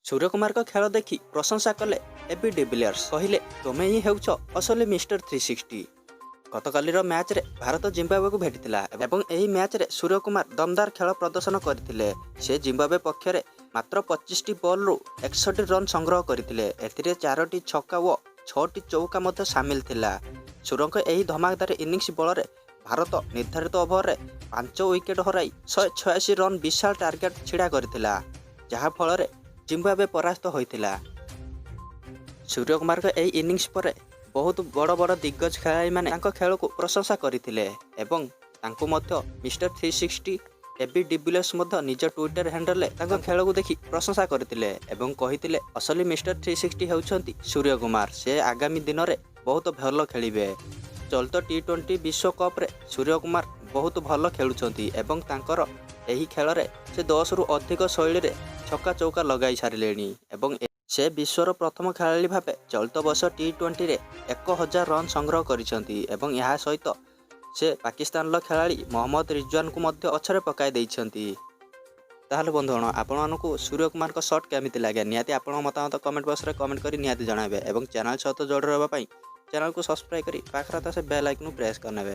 ସୂର୍ଯ୍ୟକୁମାରଙ୍କ ଖେଳ ଦେଖି ପ୍ରଶଂସା କଲେ এবି ଡିଭିଲିୟର୍ସ। କହିଲେ, "ତୁମେ ହିଁ ହେଉଛ ଅସଲି ମିଷ୍ଟର 360।" ଗତକାଲିର ମ୍ୟାଚ୍ରେ ଭାରତ ଜିମ୍ବାୱେକୁ ଭେଟିଥିଲା ଏବଂ ଏହି ମ୍ୟାଚ୍ରେ ସୂର୍ଯ୍ୟକୁମାର ଦମଦାର ଖେଳ ପ୍ରଦର୍ଶନ କରିଥିଲେ। ସେ ଜିମ୍ବାୱେ ପକ୍ଷରେ ମାତ୍ର 25ଟି ବଲ୍ରୁ 61 ରନ୍ ସଂଗ୍ରହ କରିଥିଲେ। ଏଥିରେ ଚାରୋଟି ଛକା ଓ ଛଅଟି ଚୌକା ମଧ୍ୟ ସାମିଲ ଥିଲା। ସୂର୍ଯ୍ୟଙ୍କ ଏହି ଧମାକାଦାର ଇନିଂସ ବଳରେ ଭାରତ ନିର୍ଦ୍ଧାରିତ ଓଭରରେ 5 ୱିକେଟ୍ ହରାଇ 186 ରନ୍ ବିଶାଳ ଟାର୍ଗେଟ୍ ଛିଡ଼ା କରିଥିଲା, ଯାହାଫଳରେ ଜିମ୍ବାୱେ ପରାସ୍ତ ହୋଇଥିଲା। ସୂର୍ଯ୍ୟକୁମାରଙ୍କ ଏହି ଇନିଂସ ପରେ ବହୁତ ବଡ଼ ବଡ଼ ଦିଗ୍ଗଜ ଖେଳାଳିମାନେ ତାଙ୍କ ଖେଳକୁ ପ୍ରଶଂସା କରିଥିଲେ ଏବଂ ତାଙ୍କୁ ମଧ୍ୟ ମିଷ୍ଟର 360। এবି ଡିଭିଲିୟର୍ସ ମଧ୍ୟ ନିଜ ଟ୍ୱିଟର ହ୍ୟାଣ୍ଡଲରେ ତାଙ୍କ ଖେଳକୁ ଦେଖି ପ୍ରଶଂସା କରିଥିଲେ ଏବଂ କହିଥିଲେ, "ଅସଲି ମିଷ୍ଟର 360 ହେଉଛନ୍ତି ସୂର୍ଯ୍ୟକୁମାର। ସେ ଆଗାମୀ ଦିନରେ ବହୁତ ଭଲ ଖେଳିବେ।" ଚଳିତ ଟି-20 ବିଶ୍ୱକପ୍ରେ ସୂର୍ଯ୍ୟକୁମାର ବହୁତ ଭଲ ଖେଳୁଛନ୍ତି ଏବଂ ତାଙ୍କର ଏହି ଖେଳରେ ସେ 10ରୁ ଅଧିକ ଶୈଳୀରେ ଛକା ଚୌକା ଲଗାଇ ସାରିଲେଣି ଏବଂ ସେ ବିଶ୍ୱର ପ୍ରଥମ ଖେଳାଳି ଭାବେ ଚଳିତ ବର୍ଷ ଟି-20ରେ 1000 ରନ୍ ସଂଗ୍ରହ କରିଛନ୍ତି ଏବଂ ଏହା ସହିତ ସେ ପାକିସ୍ତାନର ଖେଳାଳି ମହମ୍ମଦ ରିଜୱାନଙ୍କୁ ମଧ୍ୟ ପଛରେ ପକାଇ ଦେଇଛନ୍ତି। ତାହେଲେ ବନ୍ଧୁଗଣ, ଆପଣମାନଙ୍କୁ ସୂର୍ଯ୍ୟକୁମାରଙ୍କ ସଟ୍ କେମିତି ଲାଗେ? ନିହାତି ଆପଣଙ୍କ ମତାମତ କମେଣ୍ଟ ବକ୍ସରେ କମେଣ୍ଟ କରି ନିହାତି ଜଣାଇବେ ଏବଂ ଚ୍ୟାନେଲ ସହିତ ଯୋଡ଼ି ରହିବା ପାଇଁ ଚ୍ୟାନେଲକୁ ସବସ୍କ୍ରାଇବ୍ କରି ପାଖରେ ଥିବା ସେ ବେଲ୍ ଆଇକନ୍କୁ ପ୍ରେସ୍ କରିନେବେ।